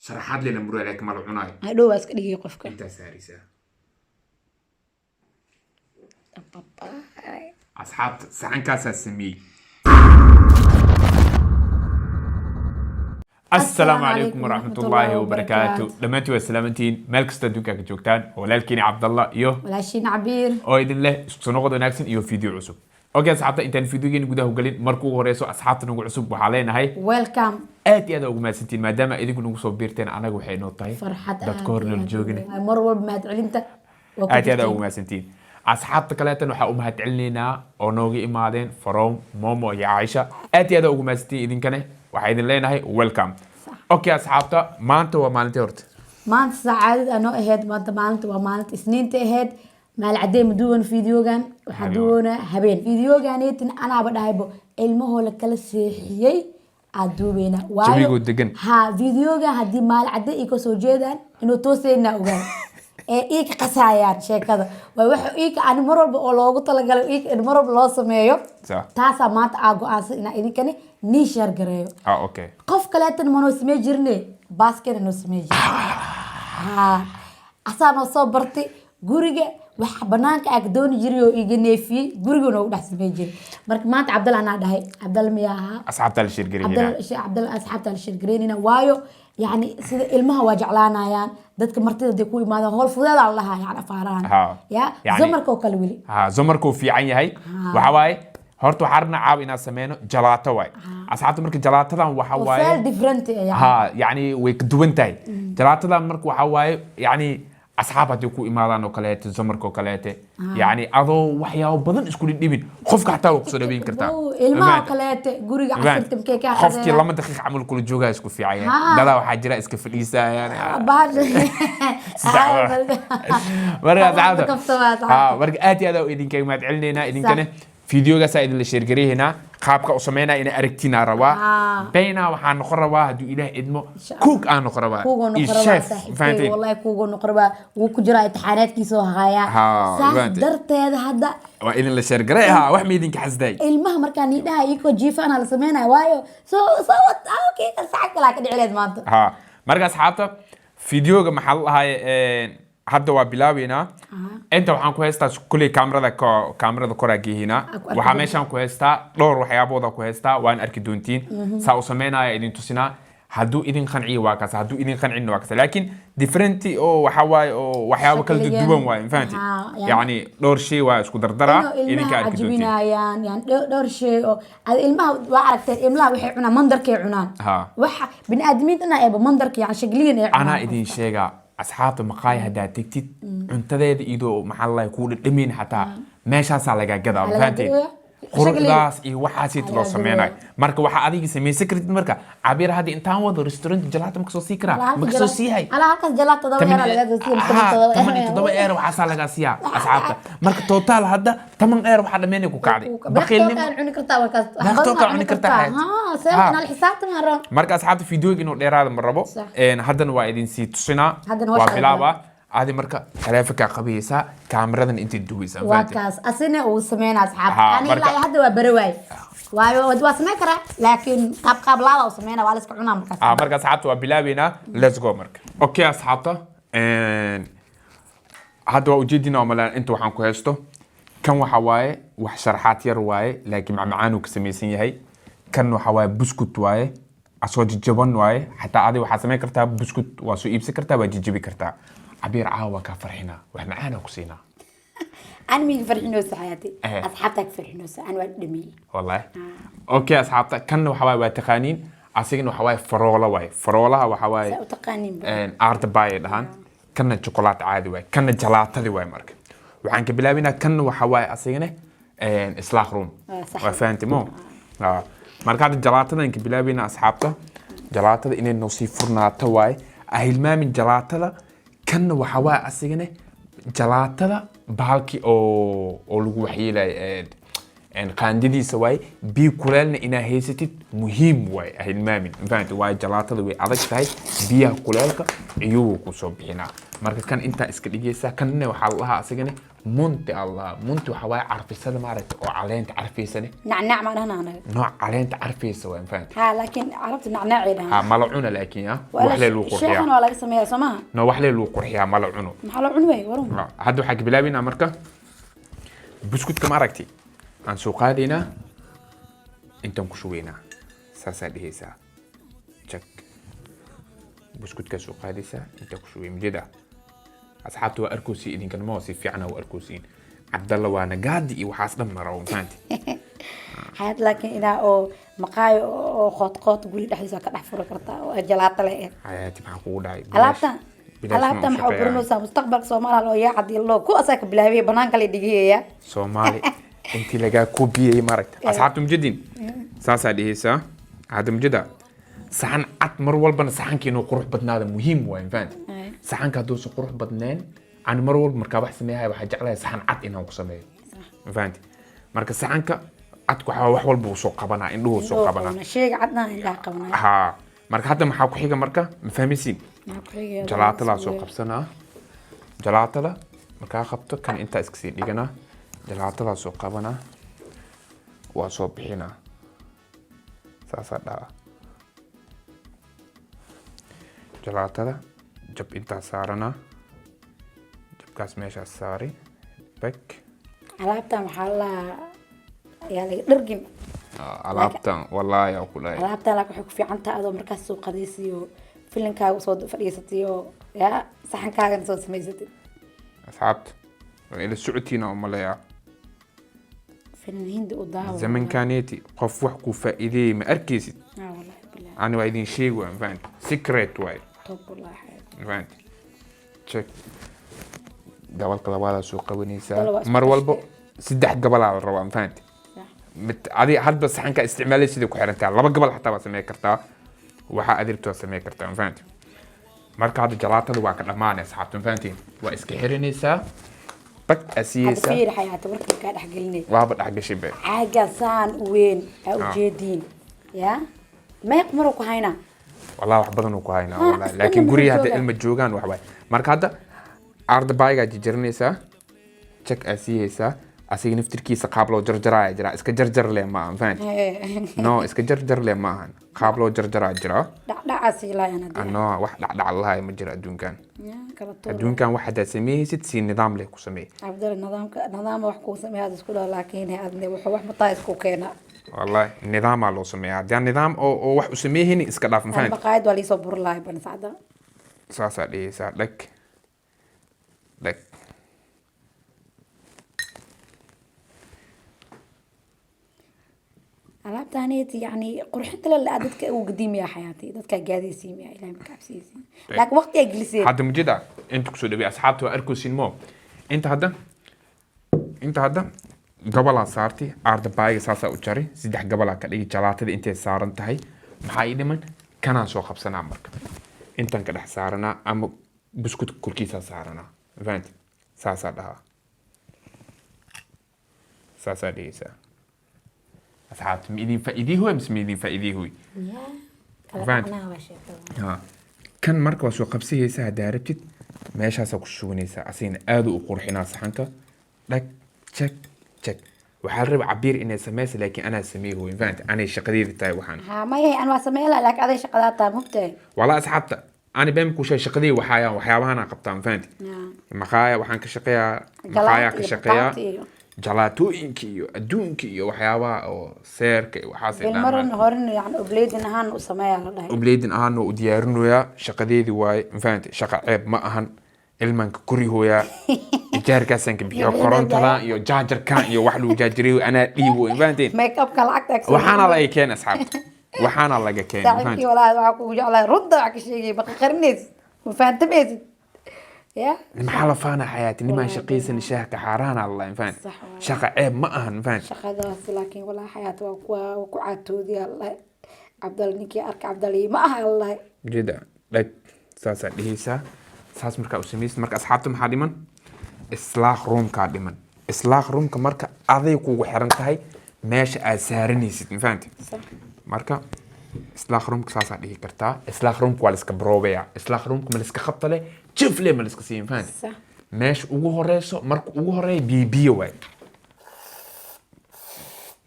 Sharaxaad lena muraa, laakiin ma la cunaayo. Hadhow waa iska dhigay qofka. Intaa saaraysaa. Asxaabta, saxankaasaa sameeyey. Asalaamu calaykum waraxmatullaahi wabarakaatu. Dhammaantiin waa salaamantihiin meel kastoo adduunka ka joogtaan. Walaalkiina Cabdallah iyo walaashiin Cabiir oo idin leh isku soo noqod wanaagsan iyo video cusub. Okay asxaabta, intaan videogeena gudaha u galin, marka ugu horeyso asxaabta nagu cusub waxaa leenahay welcome. Aad iyo aad ugu mahadsantihiin maadaama idinku nagu soo biirteen. Anaga waxay noo tahay farxad. Dadka hor nool joogina. Mar walba mahadcelinta waa ku Aad iyo aad jirtiin. Ugu mahadsantihiin. Asxaabta kaleetan waxaa u mahadcelinaynaa oo nooga imaadeen from Momo iyo Caaisha. Aad iyo aad ugu mahadsantihiin. Idinkane waxaa idin leenahay welcome. Okay asxaabta, maanta waa maalintii horta. Maanta sacaadad anoo ahayd. Maanta maalinta waa maalinta Isniinta ahayd. Maal cadee ma duwan videogan, waxaa Habeen. Duwanaa habeen videoganeetin. Anaaba dhahaybo ilmahoo la kala seexiyey aad duubeyna. Waayo Jawigoo degan. Ha, videogan haddii maal cadde ii kasoo jeedaan inuu tooseyna ogaan ee ii ka qasaayaan sheekada. Waa waxa iika ani mar walba oo loogu talagalay iika in mar walba loo sameeyo. Taasaa maanta aa go-aansan inaa idinkani nii share gareeyo. Ah, okay. Qof kaleetan manoo samey jirne, baaskeena noo samey jirne. Ha, asaa noo soo bartay guriga. Waxa banaanka aa ka dooni jiray oo iga neefiyey, guriga noogu dhex samey jiray. Marka maanta Cabdalla anaa dhahay, Cabdalla miyaa ahaa? Asxaabta la share gareynaa. Cabdalla, Cabdalla, asxaabta la share gareynayna. Waayo yani sida ilmaha waa jeclaanayaan dadka martida haday ku imaadaan, howl fudeedaa la dhahaa yani afaarahan. Ya. Zamarka oo kale weli. Ha, zamarkuu fiican yahay. Waxa waaye horta waxaa rabnaa caawa inaan sameyno jalaato waay asxaabta. Marka jalaatadan waxa oo waaye feel different eh, yani. Ha, yani way ka duwan tahay jalaatadan. Marka waxa waaye yani asxaab haddii ku imaadaan oo kaleete, zamarka oo kaleete, yani adoo waxyaabo badan isku dhibin, qofka xataa waa kusoo dhaweyn kartaa. Wow, ilmaha oo kaleete guriga casirta markay kaa Qofkii qadeeyaan. 2 daqiiq camal kula joogaa isku fiican yahay. Dadaa waxaa jira iska fadhiisayaan. Marka asxaabta Kaftama, asxaabta. Ha, marka aad iyo aad aan idinkaga mahad celinaynaa. Idinkane videogaasaa idinla share gareynaa. Qaabka u sameynaa inay aragtiinaa rabaa. Baynaa waxaa noqon rabaa, hadduu Ilaah idmo, Insha Allah. cook aan noqon rabaa Kuugoo iyo noqon rabaa chef. saaxiibkeyga. Fahanteen? Wallahi kuugoo noqon rabaa. Wuu ku jiraa imtixaanaadkiisa oo hayaa. Saas fahanteen. darteeda hadda Waa idin la share garey. Ha, wax ma idinka xasdaay. Ilmaha markaa niidhaha iyakoo jiifaana la sameynaya, waayo soo soo wad okay kan saacad kalaa ka dhici leed maanta. Ha, marka asxaabta, videoga maxaa la dhahaye, hadda waa bilaabeynaa. Inta waxaan ku haystaa kulley kaamirada, kaamirada koraa geehinaa. Aa, ku arki Waxaa doontiin. meeshaan ku haystaa dhowr waxyaabooda ku haystaa, waan arki doontiin. Saa u sameynaya idin tusinaa. Hadduu idin qanciyo waa kaas, hadduu idin qancin waa kaas, laakiin different oo waxa waaye oo waxyaabo kala Shakligan. duwan waaye, ma fahanti? Yani yani dhowr shay waa isku dardaraa. Inuu Idinka ilmaha arki doontiin. cajibinayaan yani dhowr shay oo ada ilmaha waa aragteen, ilmaha waxay cunaan mandarkay cunaan. Waxa biniaadamiinta ina eeba mandarka yani shagliyan ay cunaan. Anaa idin sheegaa asxaabta, maqaaya haddaad tegtid, cuntadeeda iyadoo maxaa la kuu dhadhamin xataa meeshaasaa lagaa gadaa, ma Lagaa fahanteen? gadaya. Quruxdaas iyo waxaasiit loo Lagaa sameynayo. gadaya. Marka waxaa adiga samaysan kartid. Marka Cabiir hadda intaan wado restaurant jalaata ma kasoo sii karaa, ma kasoo siihay. Alaa halkaas jalaa 7 eera lagaa soo siiya, 17. 17 eer waxaasaa lagaa siiyaa asxaabta. Marka total hadda 10 eer waxaa dhameynay ku kacday baqiilnimo. Beeqtoo cuni kartaa markaas. Wax Beeqtoo badan kaa cuni kartaa, xayaat. Ha, see inaa la xisaabtama rabo. Marka asxaabta, videoga inuu dheeraada ma rabo. Haddana waa idin sii tusinaa. Haddana waa hawsha bilaabaa. Adi marka taleefonkaa qabayeysaa, kaamiradan intay duweysaa. Waa Fahanteen? kaas asina uu sameynaa asxaabta. Ani ilaa hadda waa bari waay, waayo waa sameyn karaa, laakiin qaab qaab laaba u sameynaa, waa la iska cunaa markaas. Ah, marka asxaabta waa bilaabeynaa. Let's go. Marka okay asxaabta, hadda waa ujeedina oo malaan inta waxaan ku haysto. Kan waxa waaye wax sharaxaad yar waaye, laakiin macmacaan uu ka samaysan yahay. Kan waxa waaye buskut waaye, asoo jajaban waaye. Xataa adi waxaa samayn kartaa buskut, waa soo iibsan kartaa, waa jajabi kartaa. Cabiir, caawa waa kaa farxinaa, wax macaana ku siinaa. Ani miga farxinoosa xayaati? Asxaabtaa ka farxinoosa, ani waa dhamiyey. Wallahi okay asxaabta, kanna waxa waaye waa taqaaniin. Asigana waxa waaye faroolo waaye. Faroolaha waxa waaye Saa u taqaaniin ba. Aarta baayay dhahaan. Kanna chocolate caadi waaye, kanna jalaatadi waaye. Marka waxaan ka bilaabinaa kanna waxa waaye asigana islaaq room. Waa sax. Waa fahanti mo? Marka hadda jalaatadan ka bilaabaynaa asxaabta. Jalaatada inay noo sii furnaato waaye, ha hilmaamin jalaatada. Kanna waxa waaye asigana jalaatada bahalkii oo lagu waxyeelayo qaandadiisa waaye. Biyo kuleelna inaa haysatid muhiim waaye, ha hilmaamin, ma fahanti? Waaye jalaatada way adag tahay, biyaha kuleelka iyagoo kusoo bixinaa. Marka kan intaa iska dhigaysaa. Kanna waxaa la dhahaa asigana Munti allah, munti waxaa waaye carfisada, maaragta, oo caleenta carfiysane. Nacnac ma dhahna anaga. Nooc caleenta carfiysa waa, fahanti? Ha, laakiin Carabta nacnaacay dhahaan. Ha, mala cuna laakiin ha wax lee lagu Sheekhan qurxiyaa. Waa laga sameeyaa, soo maha? No, wax lee lagu qurxiyaa, mala cuno. Maxaa loo cuni waayey warun? Ha, hadda waxaa ka bilaabaynaa marka buskudka, ma aragti, aan soo qaadaynaa, intaan ku shubaynaa, saasaa dhehaysaa, jag. Buskudkaa soo qaadaysaa, intaan ku shubay, mujeda? Asxaabta waa arkoosi, idinkana ma si fiican waa arkoosiin. Cabdalla waa nagaadi iyo waxaas dhan mara, fahanti? Xayaat, laakiin inaa oo maqaayo oo qoot qoot guri dhexdiisa ka dhex furi kartaa oo jalaato leh. Xayaati, maxaa kugu dhacay? Alaabtan Bilaash ma u alaabtan maxaa shaqeeyaan. Burinaysaa mustaqbalka Soomaaliya loo yaa hadii loo ku asaa ka bilaabay banaanka la dhigaya. Soomaali intii lagaa kubiyey, maaragta, asxaabta, mujadiin, saasaa dhehaysaa. Hadda mujada saxan cad, mar walbana saxanka inuu qurux badnaada muhiim waay, fahanti? Ay. Saxanka hadduusan qurux badnayn, ani mar walba markaa wax sameeyahay waxaa jeclahay saxan cad inaan ku sameeyo, fahanti? Marka saxanka cadku waxaa wax walba uu soo qabanaa, indhuhu soo qabanaa. Sheyga cadna indhaha qabanaa. Ha, marka hadda maxaa ku xiga marka, ma fahmaysiin? Maxaa ku xigaya? Jalaatadaa soo qabsanaa. Jalaatada markaa qabto, kan intaa iska sii dhiganaa, jalaatadaa soo qabanaa, waa soo bixinaa, saasaa dhaca. Jalaatada jab intaa saaranaa, jabkaas meeshaas saari bag. Alaabtan waxaa la yaa laga dhargin. Alaabtan wallaahi aa ku dhahay. Alaabtan laakiin waxay ku fiican tahay adoo markaas soo qadaysiyo, filinkaaga soo fadhiisatay oo yaa saxankaagana soo samaysatid. Asxaabta waa ila socotiina umaleeyaa. Filin Hindi u daawo. Zamankaneeti qof wax ku faa'iideeyey ma arkaysid. Ah, wallahi billahi. Ani waa idin sheegi waa, fahanti? Secret waay. Top, wallahi xayaat. Fahanti? Check, gabalka labaadaa soo Dalo qabanaysaa. waa isku Mar walbo tashtay. Saddex gabalaa la rabaa, fahanti? Sax. Mid adi hadba saxanka isticmaalay sidai ku xirantaa, laba gabal xataa waa samey kartaa, waxaa adirto waa samey kartaa, fahanti? Marka hadda jalaatada waa ka dhammaanay, asxaabta, fahantiin? Waa iska xiranaysaa, bag Hadda asiyeysaa. Fiiri xayaata, warka kaa dhex gelinay. Waaba dhexgashay be. Caaga saan u weyn aa ujeediin ya meeq maruu ku haynaa? Wallahi wax badan uu ku haynaa. Ha, wallahi iska laakiin dhan guriga muxuu hadda joogaa? Ilma joogaan wax waay. Marka hadda ardabaygaa jarjaranaysaa, jag aa siiyeysaa. Asiga naftirkiisa qaab loo jarjaraya jiraa, iska jarjar leh ma ahan, fahanti? No, iska jarjar leh ma ahan, qaab loo jarjaraa jiraa. Dhacdhacaa siilaayaan hadda. Ano wax dhacdhac lahayo ma jiro adduunkan. Ya, kala tuur. Adduunkan wax haddaad sameeyeysid, si nidaam leh ku sameey. Cabdalla, nidaamka nidaama wax kuu sameeya aad isku dhaho, laakiin adne wuxuu wax mataa isku keena. Wallahi nidaamaa loo sameeya. Haddii aan nidaam oo wax u sameeyhaynin, iska dhaaf, ma fahanti? Maqaayad waa liisoo buri lahay banisacda. Saasaa dheheysaa, dhag dhag. Alaabtaaneti yani qurxinta la dadka uu gadiimiya xayaati, dadka gaadaysiimiya, Ilahay ma kacabsiyeysiin, laakiin waqti ay geliseen. Hadda mujida inta kusoo dhawey, asxaabta waa arkaysiin mo. Inta hadda, inta hadda gabalaa saartay, aardabaayiga saasaa u jaray, saddex gabalaa ka dhigi, jalaatada intay saaran tahay. Maxaa ii dhiman? Kanaan soo qabsanaa, marka intaan ka dhex saaranaa ama buskudka korkiisaa saaranaa, fahanti? Saasaa dhahaa, saasaa dhigaysaa. Asxaabta, ma idin faa'iidey hoy mise ma idin faa'iidey hoy? Ya, kala Fahanti? dhaqnaa waa sheekada. Ha. Kan marka waa soo qabsihaysa haddaa rabtid, meeshaasaa ku shubanaysaa, asigana aad u qurxinaa saxanka. Dhag, jag jag. Waxaa la rabaa cabiir inay sameysa, laakiin anaa sameey hooyin, fahanti? Anay shaqadeeda tahay waxaan. Ha, maya, an waa sameyn lahaa, laakiin aday shaqadaa taa mugtahay. Walaa asxaabta, ani been kuu sheegay, shaqadii waxaayaan waxyaabahan aan qabtaan, fahanti? Maqaaya waxaan ka shaqeeyaa, maqaaya ka iyo shaqeeyaa. Bataati iyo Jalaatooyinka iyo adduunka iyo waxyaabaha oo seerka iyo waxaas ay bilmaran dhammaan. Horin yani obleydin ahaan u sameeyaa la dhahay. Obleydin ahaan waa u diyaarinayaa, shaqadeedii waaye, ma fahanti? Shaqa ceeb ma ahan, ilmanka kori hooyaa, ijaarkaasaan ka bixiyo, korontadan iyo jaajarkan iyo wax lagu jaajiriyo anaa dhiibo, ma fahanteen? Make upka lacagta ag. Waxaana laga keenay, asxaabta, waxaana laga keenay, ma saaxiibkii. fahanti? Walaahi waxaa kugu jeclahay runta wax ka sheegay, ma qarinaysid, ma fahantamaysid ya. Maxaa la faana, xayaati? Nimaan shaqaysan shaahka xaaraana allah, ma fahanti? Sax waaye. Shaqa ceeb ma ahan, ma fahanti? Shaqadaas laakiin walaahi xayaata waa kuwa waa ku caatoodiya allahi. Cabdal ninkii arka Cabdali ma aha allahi. Ujeeda, dhag, saasaa dhehaysaa, saas markaa u samaysid. Marka asxaabta, maxaa dhiman? Islaaq roomkaa dhiman. Islaaq roomka marka aday kugu xiran tahay meesha aad saaranaysid, ma fahanti? Sax. Marka islaaq roomka saasaa dhihi kartaa. Islaaq roomka waa la iska baroobayaa. Islaaq roomka ma la iska qabtale, jifle ma la iska siiya, ma fahanti? Sax. Meesha ugu horeyso, marka ugu horeeya biyo biyo waay,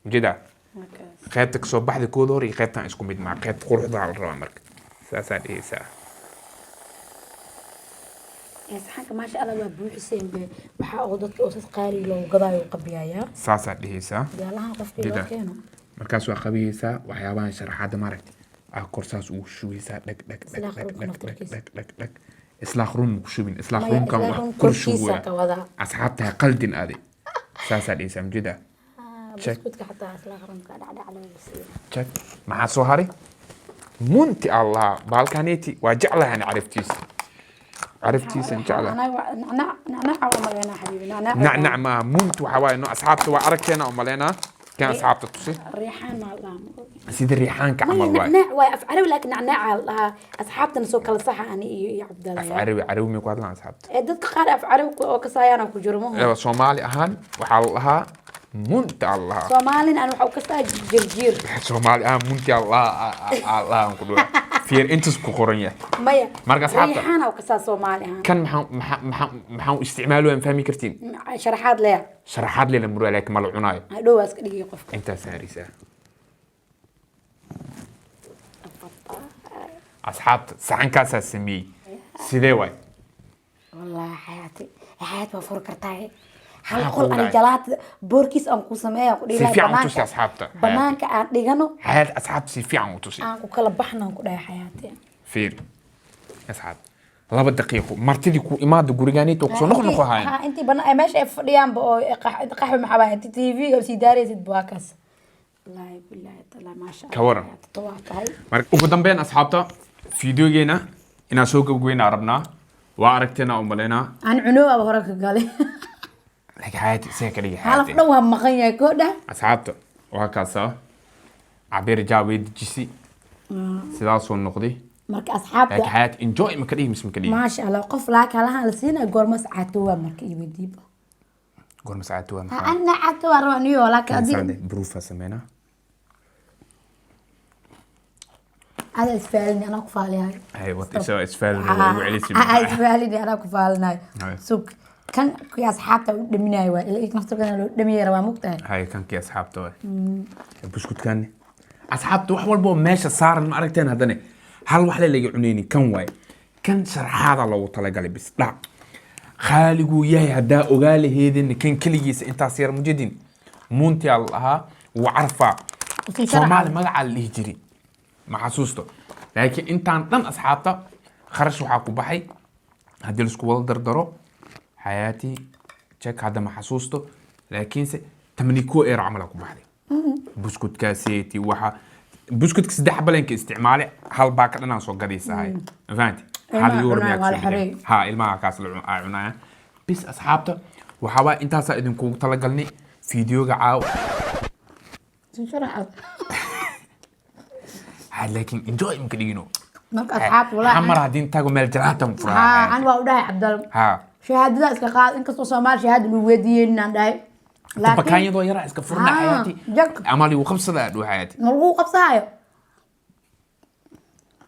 ujeedaa? Qaybta kasoo baxda kooda hore iyo qaybtan isku mid maa. Qaybta quruxdaa la rabaa, marka saasaa dhehaysaa. Saxanka, maasha Allah, waa buuxiseen be. Waxaa oo dadka oo sas qaali loogu gadaayo qabiyayaa. Saasaa dhehaysaa. Yaalahan qofkii loo Jida. keeno. Markaas waa qabiyeysaa waxyaabahan sharaxaadda, maaragtay, aa kor saas ugu shubeysaa, dhag dhag dhag. Islaaq Dhag ruumka dhag dhag. naftarkiisa. Dhag dhag dhag, islaaq ruum ku shubin, islaaq Maya, ruumkan islaaq wax ruum kor korkiisa shubuya. ka wadaa. Asxaabta ha qaldin adi. Saasaa dhehaysaa, mujida? Check. Buskuudka xataa islaaq ruumka dhacdhac loogu siiyo. Check. Maxaa soo haray? Munti allah baalkaneeti waa jeclahan, cariftiisa, cariftiisan jeclahay. Anaga nacnac, nacnaca waa maganaa, xabiibi, nacnac. Nacnac maaha, munt waxaa waaye. No, asxaabta waa aragteena oo maleynaa kan asxaabta tusi. Riixaan maa la dhahaa? Sida riixaanka maya camal waaye. Nacnaac waaye af Carabi, laakiin nacnaaca la dhahaa. Asxaabtana soo kala saxa, ani iyo Cabdalla. Af Carabi, Carabi may ku hadlaan asxaabta? Ee dadka qaar af Carabi oo kasaayaan ku jiro mahu. Ewa, Soomaali ahaan waxaa la dhahaa munta la dhahaa. Soomaalina aan waxa u kasaa jirjiir. Soomaali ahaan munti la dhahaa aan ku dhawa. Fiir, intaas ku qoran yahay. Maya. Marka asxaabta- Riixaan u kasaa Soomaali ahaan. Kan maxaan u isticmaali waan fahmi kartiin. Sharaxaad leeya. Sharaxaad leela muraa, laakiin ma la cunaayo. Hadhow waa iska dhigay qofka. Intaa saaraysaa, asxaabta. Saxankaasaa sameeyey, sidee waay? Wallaahi xayaati, xayaat, waa furi kartaa hal Maxaa qol kugu ani dhacay? Jalaata boorkiis aan ku sameeya ku dhihi Si lahaa. fiican u Banaanka- tusi asxaabta, xayaati. Banaanka aan dhigano. Xayaat, asxaabta si fiican u tusi. Aan ku kala baxno aan ku dhahay, xayaati. Fiir asxaabta, 2 daqiiqo martidii ku imaada gurigaaniita kusoo noq noqo hayan. Ha, intii banaan ay meesha ay fadhiyaanba oo qaxwi maxaa baa intii TV oo sii daaraysid waa kaas. Wallaahi billaahi taala, maasha Ka waran? Allah, waa tahay. Marka ugu dambeyn, asxaabta, fiidiyogeena inaan soo gabagabeynaa rabnaa. Waa aragteena u malaynaa. Aan cuno aba hore ka galay. Laakiin xayaati isaga ka dhigi. Halaf Xayaati. Dhan waa maqan yahay koodha. Asxaabta, waa kaasa. Cabir jaa way dejisi, sidaasuu noqday. Marka asxaabta, laakiin xayaati enjoy ma ka dhigi mise ma ka dhigi? Maasha Allah. Qof laa kalahan la siinayo goormas caatoowa marka iyo weydiiba. Goorma saacad waa maxaa? Ana caatoowa rabaa niyo, laakiin adiga Bruufa sameynaa. Ada isfaalini, anaa ku faaliyahay. Hay wat, isagoo isfaalin waa igu celisi. Isfaalini, anaa ku faalinayo. Hay. Sug, kan kuwii asxaabta u dhaminayo waa ila naftarkana loo dhamiyay rabaa, mugtahay. Hay, kankii asxaabta waay. Buskudkaani, asxaabta, wax walba oo meesha saaran ma aragteen. Haddana hal wax le laga cunaynin kan waay. Kan sharxaada loogu talagalay bis dhac khaaliguu yahay. Haddaa ogaa laheedin kan keligiisa intaas yar mujadin muuntiyaa la dhahaa, wuu carfaa. Usii sharaxa. Soomaali magacaa la dhihi jiri ma xasuusto, laakiin intaan dhan, asxaabta, kharash waxaa ku baxay haddii laisku wada dardaro, xayaati check, hadda ma xasuusto, laakiinse 81 euro camal aa ku baxday buskudkaaseeti. Waxa buskudka saddex balenka isticmaale, hal baaka dhanaan soo gadaysahay, ma fahanti? Hal Ilmaha euro cunaya miyaa waa la kasoo bixin? xareey. Ha, ilmaha kaas la ay cunayaan bis. Asxaabta, waxaa waay intaasaa idinkugu talagalnay fiidiyoga caawa. Sii sharaxaad. Ha, laakiin enjoy imka dhigino. Marka asxaabta, walaahi Xamar haddii tago meel jalaatan furaa. Ha, an waa u dhahay Cabdal, ha shahaadada iska qaad, inkastoo Soomaali shahaada lagu weydiiyey inaan dhahay. Bakaanyadoo yaraa iska furna. Ha, xayaati jag. Ama ligu qabsada dhow, xayaati. Ma lagu qabsaayo?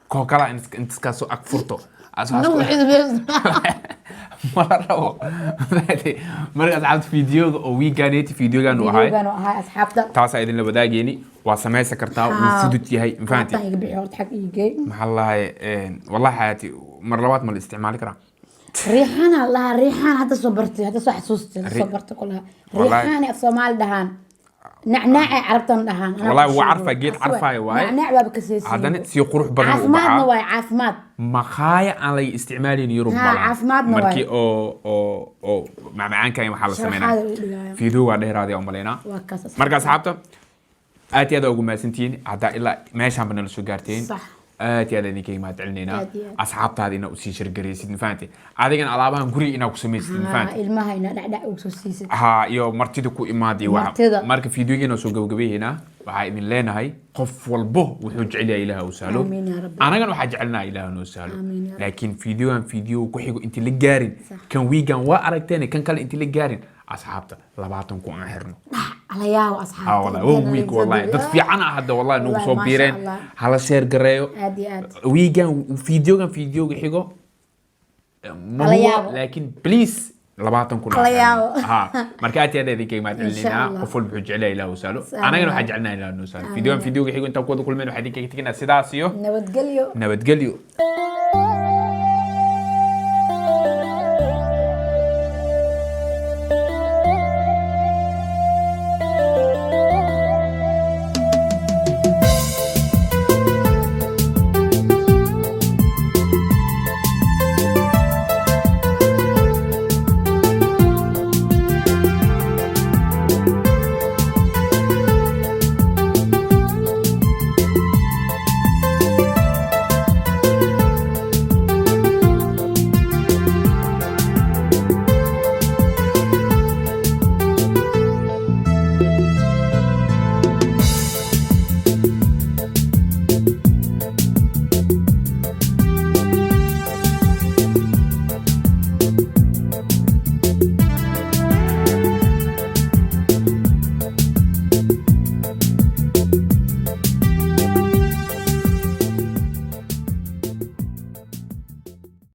Koo kalaa intaskaasoo ag furto. Nagu xisbeysan. Mala rabo. Marka asxaabta, fiidiyoga oo wiiganeeti fiidiyogan uu ahay. Videogan oo ahay, asxaabta. Taasaa idinla wadaageyni. Waa samaysan kartaa, wuu fudud yahay, ma fahanti? Alaabtan iga bixi horta, xag iigey. Maxaa la lahay? Wallahi xayaati, mar labaad ma la isticmaali karaa? Riixaan aa lahaa, riixaan. Hadda soo bartay, hadda soo xasuustay, hadda soo bartay kulaha. Wallahi. Riixaan af Soomaali dhahaan, nacnaacay carabtan dhahaan. Anaa Wallahi ku wuu sheego. carfaa, geed carfaayo waaye. Nacnaac waaba ka seesiye. Haddana si qurux badan u Caafimaadna baxaa. Waaye caafimaad. Maqaaya aan laga isticmaalin Yurub Ha, malaha. caafimaadna waaye. Markii oo macmacaankan waxaa la Sharaxaada sameynaya u dhigaayo. Fiideo waa dheeraaday u malaynaa. Waa kaas, asxaabta. Marka asxaabta, aad iyo aad ugu mahadsantihiin haddaa ilaa meeshaanba nala soo gaarteen. Sax. Aad iyo aad idinkaga mahad celinaynaa. Aad iyo aad. Asxaabtaada inaa usii shargaraysid, ma fahanti? Adigana alaabahan guriga inaa ku samaysid, ma Ha, fahanti? ilmaha inaa dhacdhac ugu soo siisid. Ha, iyo martida ku imaada iyo waxa. Martida. Marka fiidiyogeena soo gabagabeynaa, waxaa idin leenahay qof walbo wuxuu jecel yahay Ilaah u sahlo. Aamiin yaa Rabbi. Anagana waxaa jecelnahay Ilaah noo sahlo. Aamiin yaa Rabbi. Laakiin fiidiyogan fiidiyo ku xigo inti la gaarin, Sax. kan wiigan waa aragteen, kan kale inti la gaarin, asxaabta, 20,000 aan xirno. Alayaabo Ha. Asxaabta. Wallahi one week, wallahi dad fiican ah hadda wallahi nagu Wallahi, soo maasha biireen. Allah. Hala share gareeyo. Aad iyo aad. Wiigan fiidiyogan fiidiyoga xigo ma Hala hubo, yaabo. laakiin please. 20,000. La yaabo. Ha, marka aad iyo aad idinkaga mahad Insha celinayna. Allah. Qof walba wuxuu jecel yahay Ilaahu sahlo. Sahlo. Anagana waxaan jecelnahay Ilaahu noo sahlo. Videogan videoga xigo intaan ku wada kulmeen, waxaan idinkaga teginaa sidaas iyo nabadgelyo. Nabadgelyo.